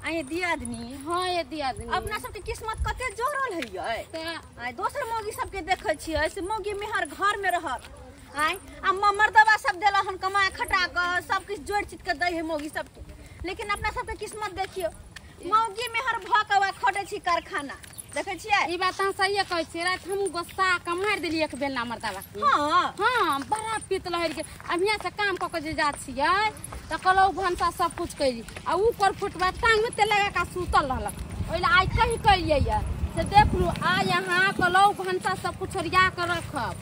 आइ दियादनी। हां ये दियादनी अपना सबके किस्मत कते जोड़ल है यै। आइ दोसर मौगी सबके देखै छियै से मौगी मेहर घर में रहत आइ आ मर्दबा सब देला हन कमा खटा के सब किछ जोड़ चित के दै है मौगी सबके। लेकिन अपना सबके किस्मत देखियो मौगी मेहर भ के वा खटै छी कारखाना देखै छियै। ई बात अहाँ सहिए कहै छियै। राति हमहूँ गुस्सा के मारि देलियै एक बेलना मर्दबा के। हां हां बड़ा पीत लहरि के अभिया से काम क के जे जा छियै त कहलौ भनसा सब कुछ कैली आ ऊ पर फुटबा टांग में तेल लगा के सुतल रहलक। ओइला आइ कहि कहियै से देख लू आ यहाँ कहलौ भनसा सब कुछ ओरिया के रखब।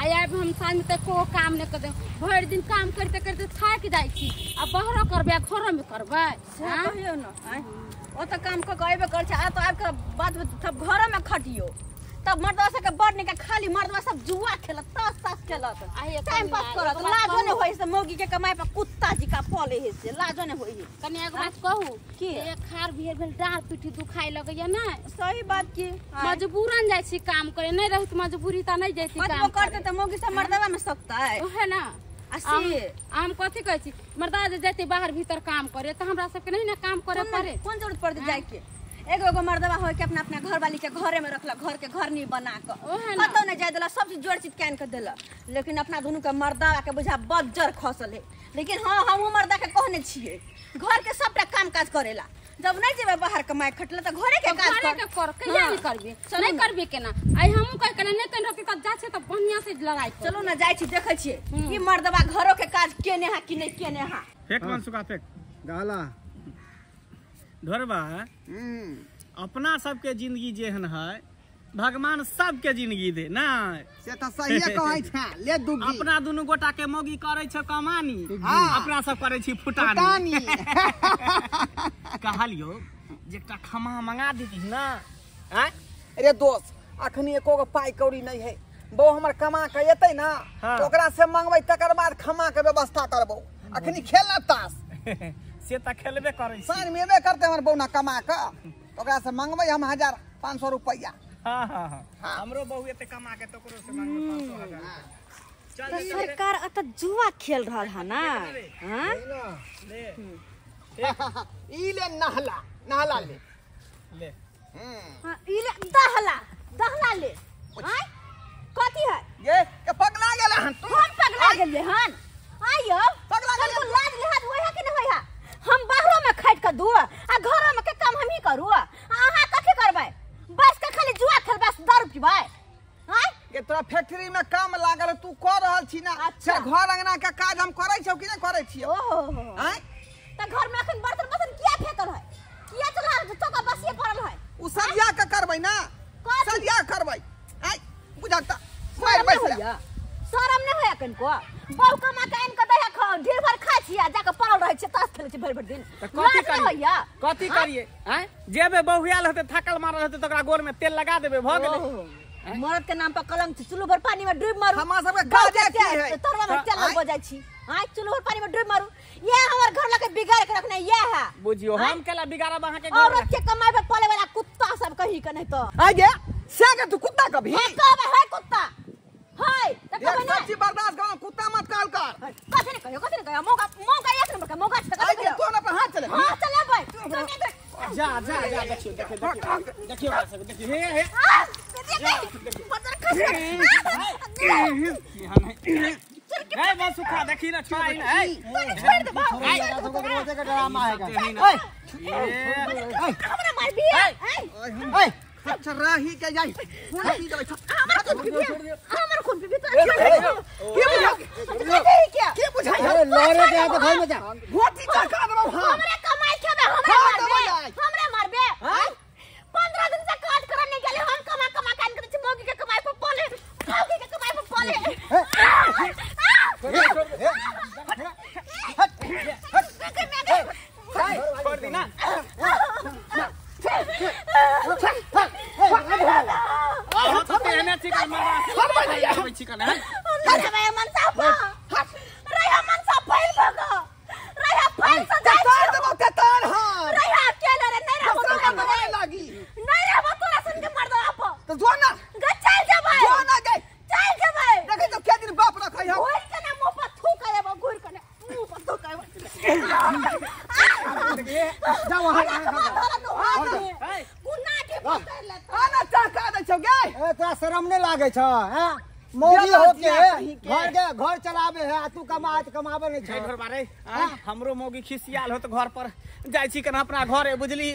आइ आबि हम साँझ में तऽ एको काम नहि कर देब। भरि दिन काम करते करते थाकि जाइ छी आ बाहरो करबै आ घरो में करबै। से कहियौ न ओ तऽ काम कऽ के अयबे करै छै आ तऽ आबि के बाद तब घरो में खटियौ तब मर्दवा सबके बड़ नीक खाली मर्दवा सब जुआ खेलत ताश ताश खेलत टाइम पास करत। लाजो नहि होइ से मौगी के कमाई पर कुत्ता जिका पले है से लाजो नहि होइ है। कनी एगो बात कहू की एक खार भेल भेल डाँड़ पीठी दुखाइ लगैया ने। सही बात की मजबूरन जाइ छी काम करे नहीं रहत मजबूरी त नहीं जैती काम करते त मौगी सब मर्दवा में सकता है ओहे ना। आ से हम कथी कहै छी मर्दा जे जैते बाहर भीतर काम करे त हमरा सबके नहीं ना काम करे पड़े। कोन जरूरत पड़ते जाय के? एगो एगो मर्दवा होय के अपना अपना घर वाली के घरे में रखलक घर के घर नहीं बना के कतौ नहीं जाय देलक सब चीज जोड़ चित कान के देलक। लेकिन अपना दुनू के मर्दवा के बुझा बज्जर खसल है। लेकिन हाँ हमहूँ मर्दा के कहने छियै घर के सबटा काम काज करेला। जब नहीं जेबै बाहर कमाए खटले त घरे के काज घरे के कर कहिया नहीं करबे नहीं करबे केना। आइ हमहूँ कह के नहीं कन रहती त जा छै त बढ़िया से लड़ाई। चलो ना जाय छी देखै छियै कि मर्दवा घरो के काज केने हा कि नहीं केने हा। फेक मन सुखा फेक गाला ढोरबा। अपना सबके जिंदगी जेहन है भगवान सबके जिंदगी दे ना से त सहिए कहै छै। ले दुगी अपना दुनू गोटा के मौगी करै छै कमानी अपना सब करै छी फुटानी। कहलियो जे एकटा खमा मंगा देती ना। आँ अरे दोस्त अखनी एको गो पाई कौड़ी नहीं है। बौ हमर कमा के एतै ना त ओकरा से मंगबै तकर बाद खमा के व्यवस्था करबौ। अखनी खेलना ताश से त खेलबे करै छी साँझ में एबे करते हमर बौना कमा के ओकरा से मंगबै हम 1500 रुपैया। हाँ हाँ हाँ हमरो बहु एते कमा के तकरो से मांगबै 500 हजार। चल सरकार अत जुआ खेल रहल है ना। हां ले ई ले नहला नहला ले ले हां ई ले दहला दहला ले। आय कथी है ये के पगला गेल हन तू? हम पगला गेलियै हन? आइयो पगला गेल लाज लिहाज होय है कि नहीं होय है? हम बाहरो में खट के दू आ घरो में के काम हमही करू अहाँ कथी करबै? बस के खाली जुआ खेल बस दारू पीबै। आय के तोरा फैक्ट्री में काम लागल तू कर रहल छी ना। अच्छा घर अंगना के काज हम करै छौ कि नहीं करै छियौ? ओहो आय त घर में अखन बर्तन बर्तन किया फेकल है किया चला चौका बसिए पड़ल है? उ सरिया के करबै ना सरिया करबै। आय बुझा त मार बैस शरम नहीं होया कनको? बहु कमा के आनि के दै है खाओ ढेर भर खाइ छी आ जाके पड़ल रहै छी ताश खेलै छी भरि भरि दिन। कथी करियै कथी करियै? आय जेबे बहुआल हेतै थाकल मारल हेतै त ओकरा गोर में तेल लगा देबै भ गेलै। मर्द के नाम पर कलंक छै चुल्लू भर पानी में डूब मारू। हमरा सबके काजे की है तरवा में तेल लगबो जाइ छी। आय चुल्लू भर पानी में डूब मारू ये हमर घर लके बिगाड़ के रखने ये है। बुझियो हम केला बिगाड़ब अहाँ के घर औरत के कमाई पे पले वाला कुत्ता सब कही के नहीं तो। आय गे से के तू कुत्ता कभी हम कहबै है कुत्ता हाय त कहबै ना सब चीज बर्दाश्त कर कुत्ता मत कहल कर। कथि ने कहियो कथि ने कहियो मौका मौका एक नंबर के मौका छै त कथि तू हमरा पर हाथ चले। हां चलेबै जा जा जा देखियो देखियो देखियो देखियो हे हे बजर खस ए बस सुखा देखी ना छोड़ ना ए छोड़ दे बाबू रोजे का ड्रामा है ओए हमरा मार भी ए ओए अच्छा राही के जाई खून पी देबै हमर खून पीबी हमर खून पीबी तो के बुझा के बुझाई अरे लड़े के आ तो घर में जा घोटी चढ़ा देबौ। हां हमरे कमाई खेबे हमरे मारबे हमरे मारबे। 15 दिन से काज करन नहीं गेले हम कमा कमा के आनि के मौगी के कमाई पर पले मौगी के कमाई पर पले। छोड़ दी ना मन साफ रया मन साफ फैल भग रया फैल से धरा तो हाथ में कुना के पकड़ ले आना चाका दै छौ गे। ए तोरा शरम नै लागै छ हैं? मौगी हो के घर के घर चलावे है आ तू कमा कमावे नै छ। घर बारे हमरो मौगी खिसियाल हो त घर पर जाय छी कना अपना घरे बुझली।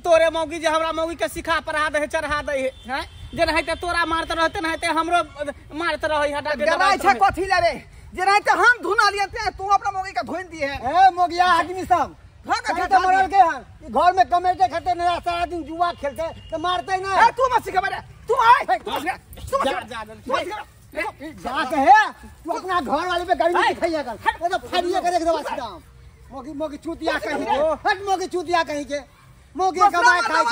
तोरे मौगी जे हमरा मौगी के सिखा पढ़ा दे है चढ़ा दे है हैं जे नहीं त तोरा मारत रहते नहीं त हमरो मारत रहै हटा के डराय छ कथि ले रे जे नहीं त हम धुना लिए ते तू अपना मौगी के धुन दिए है। ए मौगिया आदमी सब भाग त मरल के हन घर में कमेटे खाते नहीं सारा दिन जुआ खेलते त मारते नहीं। ए तू मत सिखा रे तू आए तू तू जा जा जा के है तू अपना घर वाले पे गर्मी दिखाइया कर ए तो फाड़िए कर एक दवा सीधा मौगी मौगी चूतिया कहीं के हट मौगी चूतिया कहीं के मौगी कमाए खाए छ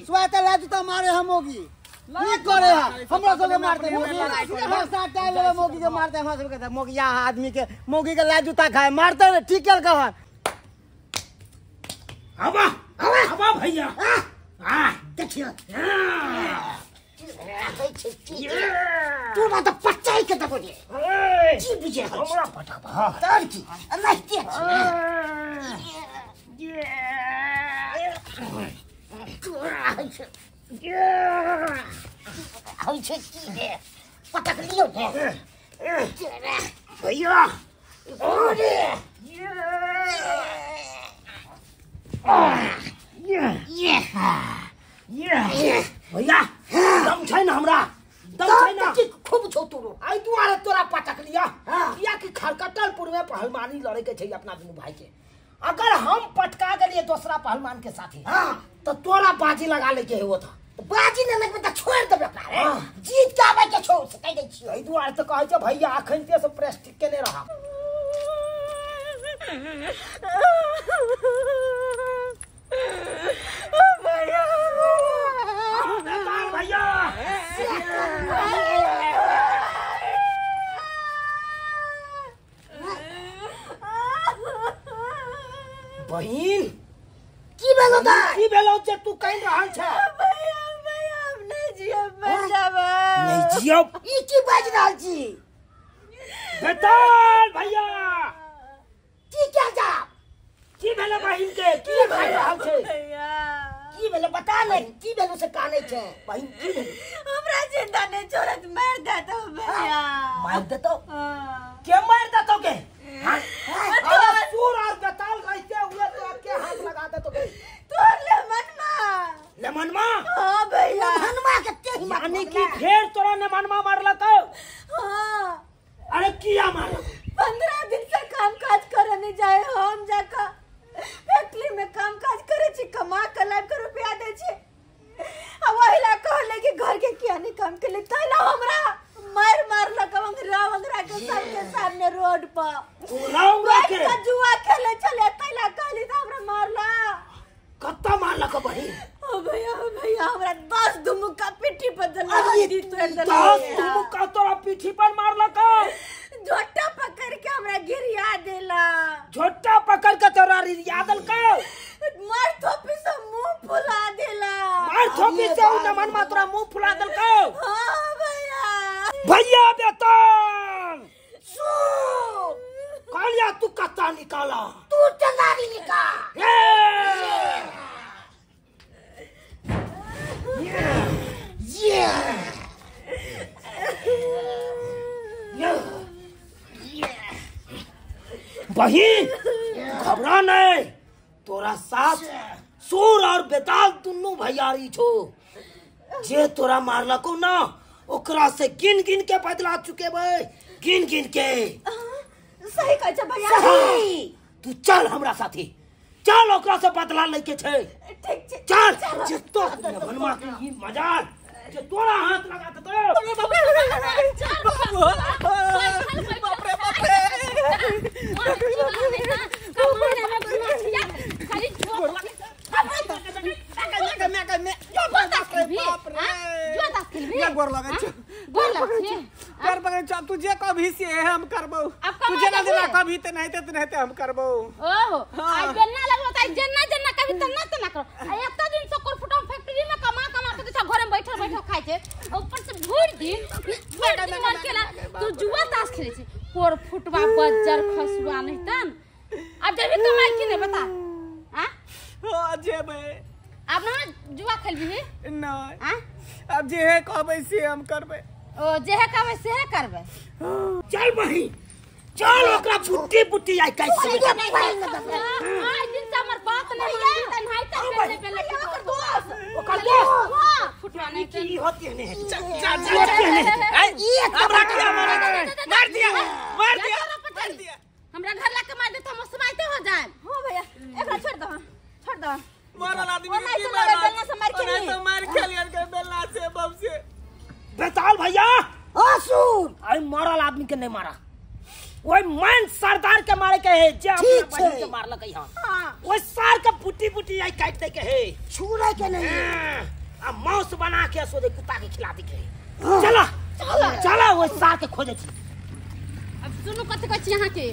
स्वाते लाज तो मारे हम मौगी नी करे है हमरा सब के मारते मौगी हम साथ ले मौगी के मारते हमरा सब के मौगिया आदमी के मौगी के लाज जूता खाए मारते रे ठीक कर कह। आवा आवा भैया आ देखियो तू बात पच्चाई के दबो दे जी बुझे हमरा पटाबा तर की अल्लाह के हम छे की रे पटक लियो ने भैया ओरे ये ये भैया दम छै न हमरा दम छै न की खूब छौ तोरो आई दुआरे तोरा पटक लिया किया कि खरकटलपुर में पहलवानी लड़े के छै अपना दुनू भाई के। अगर हम पटका गेलिए दोसरा पहलवान के साथी तो तोरा बाजी लगा ले के हो था बाजी न लगबे त छोड़ देबे ओकरा रे जीत के आबै के छौ से कहि दै छियौ। एहि दुआरे त कहै छै भैया अखनते से प्रेस्टिज केने रहा। भैया बहिन की भेलौ दाइ की भेलौ जे तू कहि रहल छ? भैया भैया हम नहीं जियब मर जाब नहीं जियब ई की बाजि रहल छी? बेताल भैया की क्या जा की भेलौ बहिन के की भए रहल छै? भैया की भेलौ बता नै की भेलौ से कानै छै बहिन की भेलौ? हमरा जिंदा नहीं छोड़त मार देतौ भैया मार देतौ के मार देतौ के? अरे सूर और बेताल रहते हुए तो के हाथ लगा देतौ के? तोर लेमनमा लेमनमा? हां भैया लेमनमा के तेही यानी कि फेर तोरा लेमनमा मारलकौ? हां। अरे किया मारलकौ? 15 दिन से काम काज करे नहीं जाए हम जाका फैक्ट्री में काम काज करे छी कमा के लाइफ के रुपया दे छी आ वही ला कहले कि घर के किया नहीं काम के लिए तैला हमरा मार मारलक अंगरा अंगरा के सबके सामने रोड पर राउंगा के जुआ खेले चले तैला कहली त हमरा मारला। कत्ता मारलक बहिन? ओ भैया ओ भैया हमरा 10 धुमुक्का पीठी पर देला दी तोड़ देला। 10 धुमुक्का तोरा पीठी पर मारलक? झोटा पकड़ के हमरा गिरिया देला। झोटा पकड़ के तोरा गिरिया देलकौ? मार थोपी से मुंह फुला देला। मार थोपी से उ नमनमा तोरा मुंह फुला देलकौ? हां भैया। भैया बेताल सो कालिया तू कत्ता निकाला तू चंदारी निकाल। ये ये बहिन घबरा नहीं तोरा साथ सूर और बेताल दुनू भैयारी छो जे तोरा मारलको ना ओकरा से गिन गिन के बदला चुकेबै गिन गिन के। सही कहै छै भैया सही। तू चल हमरा साथी चल ओकरा से बदला लैके छै। ठीक छै चल जे तो बनवा के ई मजाल जे तोरा हाथ लगा देतौ। बाप रे बाप रे तू जे कभी से हम करबो तू जेना जेना कभी ते नहीं ते नहीं ते हम करबो। ओहो आई बेलना लगलो त जेना जेना कभी तना तना करो आ एत दिन से कोरफुटा फैक्ट्री में कमा कमा के त घर में बैठल बैठल खाइ छै ऊपर से भरि दिन मन केला तू जुआ ताश खेले छै कोरफुटवा बज्जर खसुआ नहीं तन अब जबी कमाई की नहीं बता। हां हां जेबै। आब ना जुआ खेलबी? नहीं। हां अब जे है कहबै से हम करबै। ओ जे है कहबै से है करबै। चल बही चल, ओकरा बुट्टी बुट्टी आई कैसे आज दिन से हमर बात नहीं मानती त नहीं त पहले पहले ओकर दोस्त, ओकर दोस्त फुटवा नहीं की होती है नहीं। चल चल चल, हमरा के मार दिया, मार दिया, मार दिया। हमरा घर ला के मार दे त हम समाइते हो जाए। हां भैया एकरा छोड़ दो, छोड़ दो। मरल आदमी के की मार, बेलना से मार के नहीं तो मार खेलियन के बेलना से बम से। बेताल भैया आसुर आई मरल आदमी के नहीं मारा, ओए मन सरदार के मारे के है जे अपना बहन के मारलक है। हां ओए सार के बुटी बुटी आई काट दे के है, छूरे के नहीं आ मांस बना के सो दे कुत्ता के खिला दे के। चला चला ओए सार के खोजे छी। अब सुनु कथि कहै छी अहाँ के,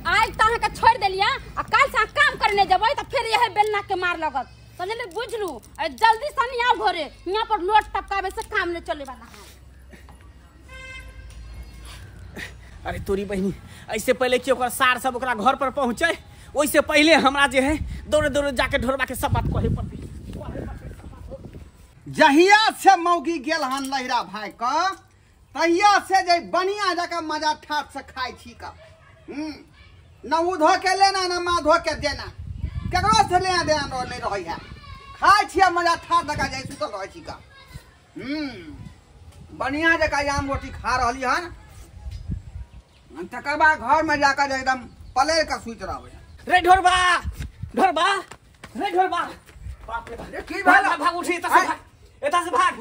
आज त अहाँ के छोड़ देलिया आ काल से काम करने जेबै त फिर यहे बेलना के मार लगत, समझले? बुझलु? आ जल्दी से नहीं आओ घरे, यहाँ पर लोट टपकावे से काम नहीं चले वाला है। अरे तोरी बहिनी, ऐसे पहले कि ओकर सार सब ओकरा घर पर पहुंचे ओइसे पहले हमरा जे है दौड़े दौड़े जाके ढोरबा के सब बात कहे पड़तै। जहिया से मौगी गेल हन लहिरा भाई का, तहिया से जे बनिया जका मजा ठाट से खाइ छी का। न उधो के लेना न माधो के देना, केकरो से लेना देना नहीं रहै है। खाइ छी मजा ठाट जका जाइ सुतल रहै छी का। बढ़िया जका आम रोटी खा रहली हन, तकर बाद घर में जाकर एकदम पलेर का सुति रहबै। रे ढोरबा, ढोरबा, रे ढोरबा, बाप रे बाप, की भेल? भाग उठी एता से भाग, एता से भाग।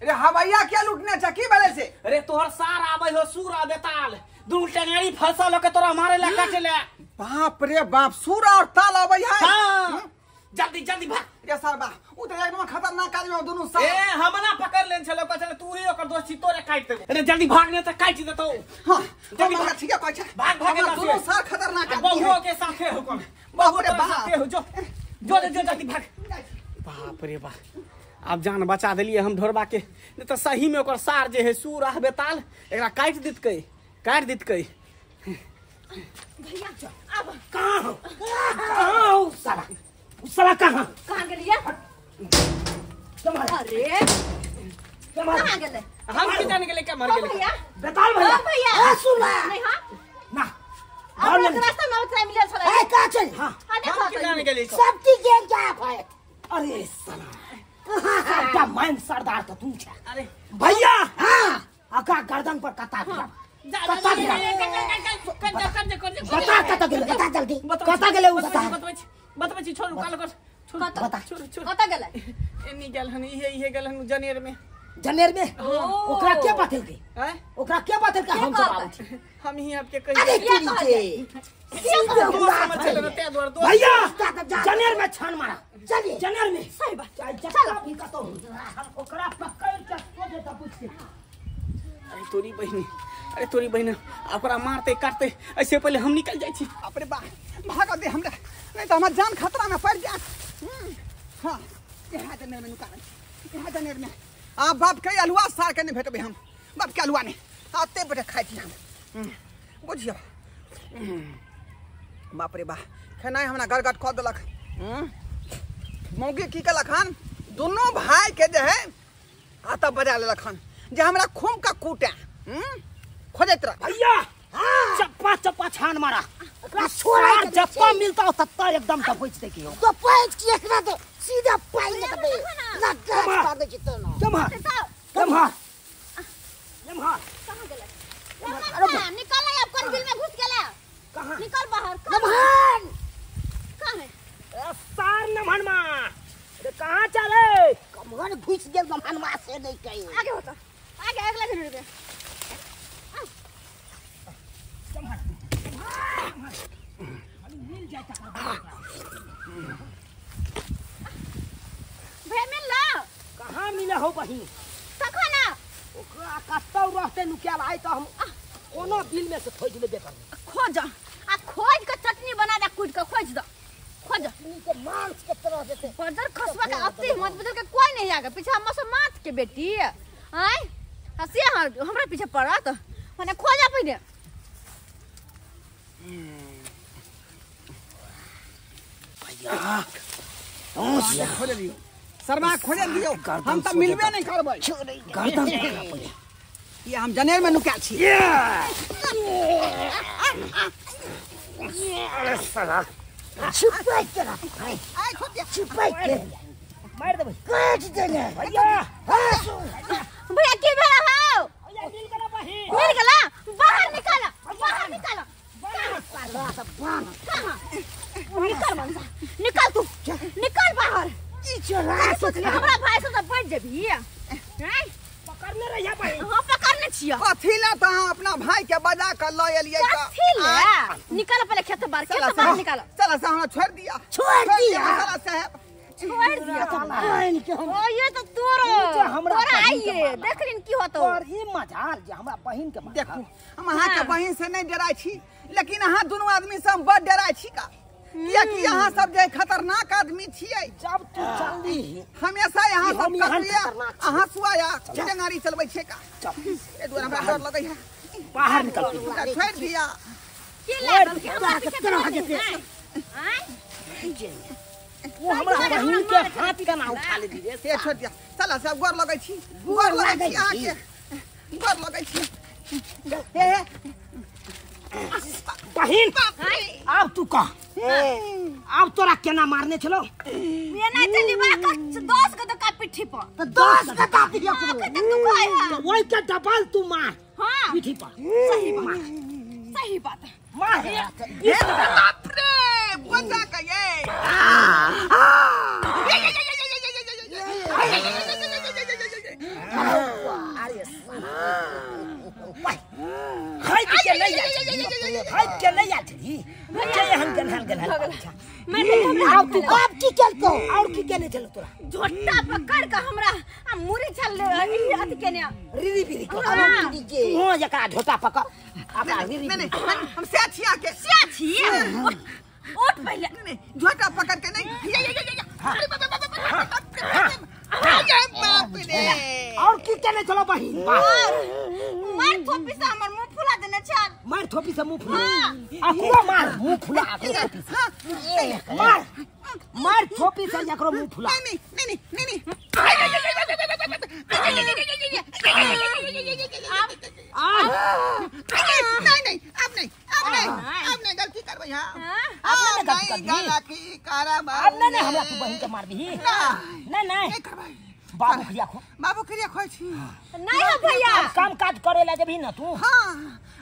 अरे हवैया क्या लूटने छ, की भेलै से? अरे तोहर सार आबै हो सूर आ बेताल, दू टेंगरी फसल के तोरा मारे ला काटे ला। बाप रे बाप, सूर और ताल आबै है। हां जल्दी जल्दी भाग। रे सारबा उ त एकदम खतरनाक आदमी हो दुनू सार। ए हमना पकड़ लेन छलो, कहै तू ही ओकर दोस्त छी तोरे काट देबो। अरे जल्दी भाग ने त काट देतौ। हां जल्दी भाग, ठीक है कहै छ भाग भाग, दुनू सार खतरनाक आदमी बहुओ के साथे हो कोन, बाप रे बाप हो, जो जो जो जल्दी भाग। बाप रे बाप, आब जान बचा देलिए हम ढोरबा के, नहीं त सही में ओकर सार जे है सूर आ बेताल एकरा काट दितकै, काट दितकै। भैया अब कहां हो, कहां हो साला, साला कहां कहां गेलिए? अरे कहां गेले? हम की जाने गेले के मर गेले। भैया बेताल भैया, भैया ए सुना नहीं। हां ना अब रास्ता में उतरा मिलल छलै। ए का चल? हां हम की जाने गेले सब की गेल क्या भाई? अरे साला सबटा मान सरदार त तू छ। अरे भैया हां आका गर्दन पर कता दिया, कता दिया, बता कता गेले, बता जल्दी कता गेले उ बता। बतबै छी, छोड़ू काल कर, छोड़ छोड़ छोड़। कता गेले? एनी गेल हन, इहे इहे गेल हन जनेर में। जनेर में ओकरा के बतेलकै? हैं ओकरा के बतेलकै? हम सब आबै छी, हम ही आपके कहि। अरे के भैया जनेर में छान मारा, चलिए जनेर में सही बात। चल भी कतौ हम ओकरा पकड़ के सोझे त पूछ के। अरे तोरी बहिनी, अरे तोरी बहिनी, ओकरा मारते काटते ऐसे पहले हम निकल जाइ छी। बाप रे बाप, भाग दे हमरा, नहीं तो हमार जान खतरा में पड़ जाए। हां यहाँ जनेर में नुका, यहाँ जनेर में आ बाप के अलुआ सार के नहीं भेटबे हम, बाप के अलुआ नहीं आते बड़े खाइ छी हम, बुझियो। बाप रे बाप, खेनाइ हमरा गड़गड़ कऽ देलक। मौगी की केलक हन, दुनू भाई के जे है आता बजा लेलक हन जे हमरा खूम का कूटे खोजैत रह। भैया चप्पा चप्पा छान मारा, छोड़ा जप्पा मिलता हो तत्ता एकदम दबोच दे की हो तो पैच की एकरा तो सीधा पाई में दबे ना गाछ पार दे जितो ना। कमहार कमहार कमहार कहां गेलै? अरे निकल ना, अब कौन बिल में घुस गेला? कहां निकल बाहर। नमहान कहां है? ए सार नमहन मा, अरे कहां चले? कमहन घुस गेल नमहन मा से नहीं कहीं आगे होता, आगे अगला घर पे। मिल जाए भैया मिल ला। कहाँ मिले हो बहिन? तखन ना ओकरा कतौ रहते नुकायल आइ त हम कोनो बिल में से खोज लेबे करबै। खोज आ खोज के चटनी बना दे, कूट के खोज दो, खोज चटनी के मांस के तरह जैसे बजर खसवा के अति मत बदल के कोई नहीं आगे पीछे हम सब माथ के बेटी आय हसी हमरा पीछे पड़त मने खोज पहिने। भैया खोल लियो शर्मा खोल लियो हम त मिलबे नहीं करबै गर्दन पकड़ा पहिले ये हम जनेर में नुकायल छी अरे साला छुपाई के रख आइ खोल दिया छुपाई के मार देबै काट देने भैया भैया की भेला हौ भैया मिल गेला बहिन मिल गेला बाहर निकाल बाहर निकाल कहां निकल मनसा निकल तू निकल बाहर ई चोरा सोचले हमरा भाई से त बच जेबही हैं पकड़ने रहिया बहिन हां पकड़ने छियै कथी ला त अहाँ अपना भाई के बजा के ल एलियै त कथी ले निकाल पहले खेत बाहर खेत बाहर निकाल चला से हमरा छोड़ दिया छोड़ दिया चला साहब छोड़ दिया बहन के हम ओ ये तो तोरो हमरा तोरा आइए देख लिन की होतो और ई मजाल जे हमरा बहिन के देखू हम अहाँ के बहिन से नहीं डराय छी लेकिन अहाँ दुनू आदमी से हम बड़ डराय छी का कियाकि अहाँ सब जे खतरनाक आदमी छियै जब तू चलली हमेशा यहाँ सब हम एहन कटलिया खतरनाक छियै। अहाँ सुआया टेंगारी चलबै छियै का चल ए दुआरे हमरा डर लगै है बाहर निकल छोड़ दिया की लागल कि हमरा पीछे तोरा के हैं वो हमरा बहिन के हाथ केना उठा लेली रे से छोड़ दिया चला साहब गोर लगै छी गोर लगै छी अहाँ के गोर लगै छी हे हे बहिन आब तू कह आब तोरा केना मारने छलो ये ना चली बा का 10 के तो का पिट्ठी पर तो 10 का दांत दिया हां के तू कहे है ओई के डबल तू मार हां पीठी पर सही बात सही बात मार हे बाप रे बचा के ये अरे हाय के नहीं आछली हाय के नहीं आछली के एहन गनहल गनहल मैं तो आब तू अब की केलको और की केने छलो तोरा झोटा पकड़ के हमरा आ मुरी छल अथि केने रिरी बिरी कर हाँ। तू हो एकरा झोटा पकड़ अपना रिरी नहीं नहीं हम से छी आके क्या छी उठ पहले नहीं झोटा पकड़ के नहीं ये ये ये ये अरे बाप रे बाप रे अरे बाप रे और की केने छलो बहिन मार थोपी से हमर मुंह फुला देने छल मार थोपी से मुंह फुला अकुआ मार मुंह फुला अकरो थोपी से मार मार थोपी से एकरो मुंह फुला नहीं नहीं नहीं नहीं नहीं नहीं अब नहीं अब नहीं अब नहीं गलती करबै हां अब नहीं गलती करबी गलती करब अब नहीं नहीं हमरा तू बहिन के मारबी नहीं नहीं नहीं करबै बाबू खिया खो बाबू क्रिया खोइ छी नहीं हो भैया अब काम काज करे ला जेबही ना तू हां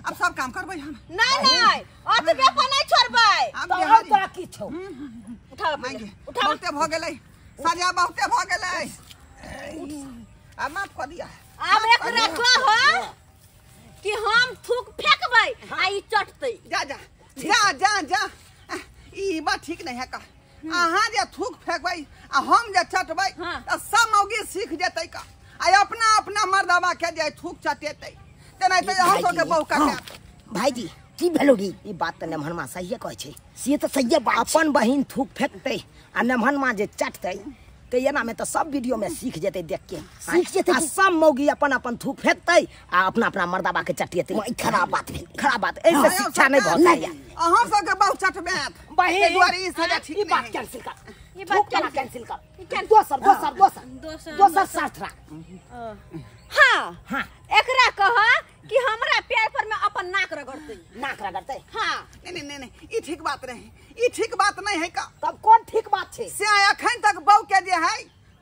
अब सब काम करबै हम नहीं नहीं अत बेपा नहीं छोड़बै हम तो और बिहारी तोरा की छौ उठाओ पहिले उठाओ बहुते भ गेलै सजा बहुते भ गेलै अब माफ कर दिया अब एकरा कह कि हम थूक फेंकबै आ ई चटतै जा जा जा जा जा ई बात ठीक नहीं है का अहाँ जे थूक फेंकबै आ हम जे चटबै त सब मौगी सीख जेतै का आ अपना अपना मर्दबा के जे थूक चटेतै तेनाहिते अहाँ सबके बहु काटे। भाईजी की भेलो री ई बात त नमहनमा सहिए कहै छै से त सहिए बात अपन बहिन थूक फेंकतै आ नमहनमा जे चटतै ते एना में त सब वीडियो में सीख जेतै देख के सीख जेतै आ सब मौगी अपन अपन थूक फेंकतै आ अपना अपना मर्दबा के चटिएतै ई खराब बात भेल खराब बात ऐसे शिक्षा नहीं भऽ सकैया अहाँ सबके बहु चटबैत बहिन एहि दुआरे ई सजा ठीक ई बात नहीं है। कैंसिल कर ई बात थूक वाला कैंसिल कर दोसर दोसर दोसर दोसर शर्त राख हां हां एकरा कह कि हमरा पैर पर में अपन नाक रगड़तै नाक रगड़तै हां नहीं नहीं नहीं ई ठीक बात नहीं ई ठीक बात नहीं है का तब कौन ठीक बात छै से अखन तक बहु के जे है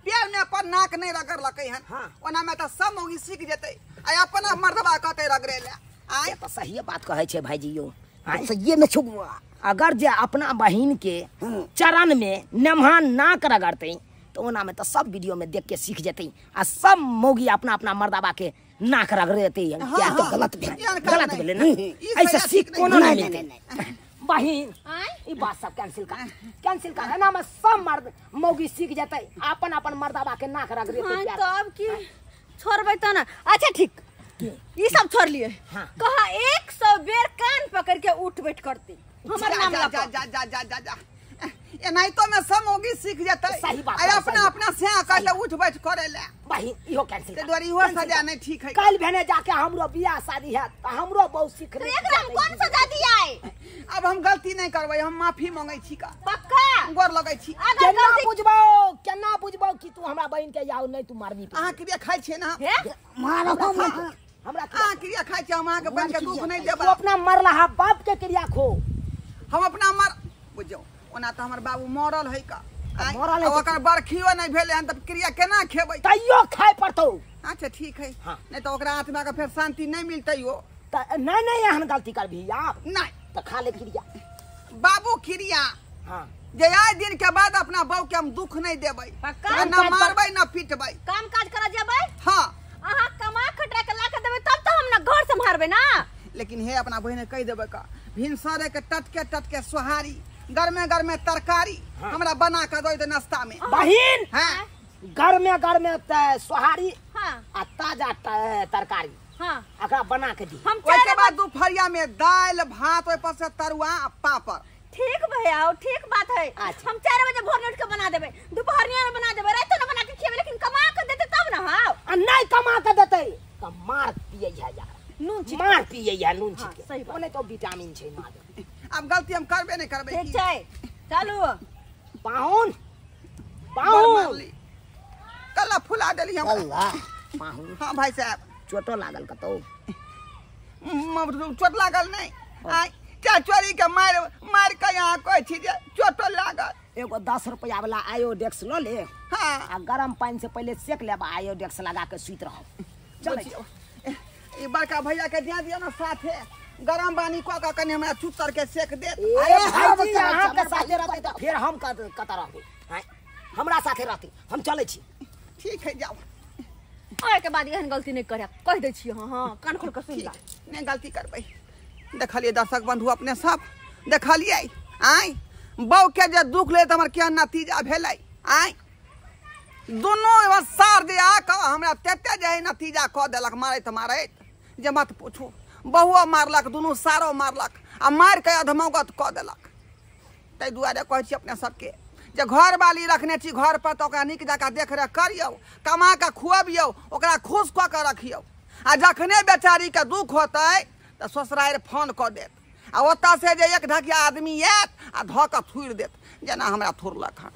पैर में अपन नाक नहीं रगड़लकै हन हाँ। ओना में त सब मौगी सीख जेतै आ अपना मर्दबा कहतै रगड़े ले आय से त सहिए बात कहै छै भाईजी यो सहिए में छुआ अगर जे अपना बहिन के चरण में नमहान नाक रगड़तै तो ओना में तो सब वीडियो में देख के सीख जेतै आ सब मौगी अपना अपना मर्दबा के नाक रगड़ेतै हाँ, तो गलत भेलै गलत भेलै ना ऐसे सीख कोनो नहीं मिलतै बहिन ई बात सब कैंसिल कर कैंसिल कर एना में सब मर्द मौगी सीख जेतै अपन अपन मर्दबा के नाक रगड़ेतै हां तब की छोड़बै त ना अच्छा ठीक ई सब छोड़ लिए हाँ। कहा 100 बेर कान पकड़ के उठ बैठ करती हमर नाम जा लगा जा जा जा जा जा एनाहितो में सब मौगी सीख जेतै सही बात आ है, अपना सही। अपना से कहले उठ बैठ करे ले बहिन इहो कैंसिल ते कर दुआरे इहो सजा नहीं ठीक है कल भेने जाके हमरो बियाह शादी है त हमरो बहु सीख तो एकरा हम कौन सजा दियाई अब हम गलती नहीं करबै हम माफी मांगै छी का पक्का गोर लगै छी। अगर केना बुझबौ, केना बुझबौ कि तू हमरा बहिन के याओ नहीं तू मारबी? अहाँ क्रिया खाइ छियै ना? हे मारो हमरा अहाँ क्रिया खाइ छियै, हम अहाँके बहिन के दुख नहीं देबै। तू अपना मरला बाप के क्रिया खो। हम अपना मर बुझौ, ओना तऽ हमर बाबू मरल है का, मरल है, ओकर बरखियो नहीं भेलै हन तऽ क्रिया केना खेबै? तैयो खाय पड़तौ। अच्छा ठीक है। हाँ। नहीं तो ओकरा आत्मा के फेर शांति नहीं मिलतै हो। नहीं नहीं एहन गलती करबी आप नहीं तो खा ले क्रिया बाबू क्रिया। हाँ जे आइ दिन के बाद अपना बहू के हम दुख नहीं देबै, ना मारबै ना पीटबै। काम काज करा जेबै। हाँ अहाँ कमा खटा के ला के देबै तब तो हम ना घर सम्हारबै ना। लेकिन हे अपना बहिन कहि देबै का भिनसरे के टटके टटके सोहारी, गरमे गरमे तरकारी। हाँ। हमरा बना के दो नाश्ता में बहिन। हाँ गरमे गरमे सोहारी। हाँ आ ताजा तरकारी। हाँ एकरा बना के दी। हम ओहि के बाद दुपहरिया में दाल भात, ओहि पर से तरुआ आ पापड़। ठीक भैया ठीक बात है। अच्छा। हम 4 बजे भोर में उठ के बना देबै, दोपहरिया में बना देबै, रात में बना के खिएबै, लेकिन कमा के देते तब ना। हां आ नहीं कमा के देते त मार पियै है यार, नून छिट मार पियै है, नून छिट के। सही बात। ओने तो विटामिन छै मार। अब गलती हम करबे नहीं करबे। ठीक छै चलू। पाहुन पाहुन कल्ला फुला देली हम। अल्लाह पाहुन। हां भाई साहब चोटो लागल कतौ? चोट लागल नहीं। आय चोरी के मार मार के यहाँ कहै छी जे चोटो लागल। एगो 10 रुपया वाला आयोडेक्स ल ले। हाँ आ गरम पानी से पहले सेक लेब, आयोडेक्स लगा के सुति रहब। चल ई बड़का भैया के दे दियौ ना साथे, गरम पानी कऽ के कनि हमरा चुतर के सेक देत। अरे भाईजी अहाँ के साथे रहतै तऽ फेर हम कतऽ रहबै? आँय हमरा साथे रहतै, हम चलै छी। ठीक है जाओ। ओहि के बाद एहन गलती नहीं करे कहि दै छी। हां हां कान खोल के सुन ला। नहीं गलती करबै। देखलियै दर्शक बंधु अपने सब देखलियै आँय बहू के जे दुख ले तऽ हमर केहन नतीजा भेलै। आँय दुनू सार जे आकऽ हमरा तेते जे नतीजा कऽ देलक मारैत मारैत जे मत पूछू। बहुओ मारलक, दुनू सारो मारलक आ मारि कऽ अधमौगत कऽ देलक। ताहि दुआरे कहै छी अपने सबके जे घरवाली रखने छी घर पर तऽ ओकरा नीक जकाँ देखरेख करियौ, कमा कऽ खुअबियौ, ओकरा खुश कऽ कऽ रखियौ। आ जखने बेचारीके दुख होतै तऽ ससुरारि फोन कऽ देत आ ओतऽ से जे एक ढकिया आदमी आयत आ धऽ कऽ थुरि देत, जेना हमरा थुरलक हन।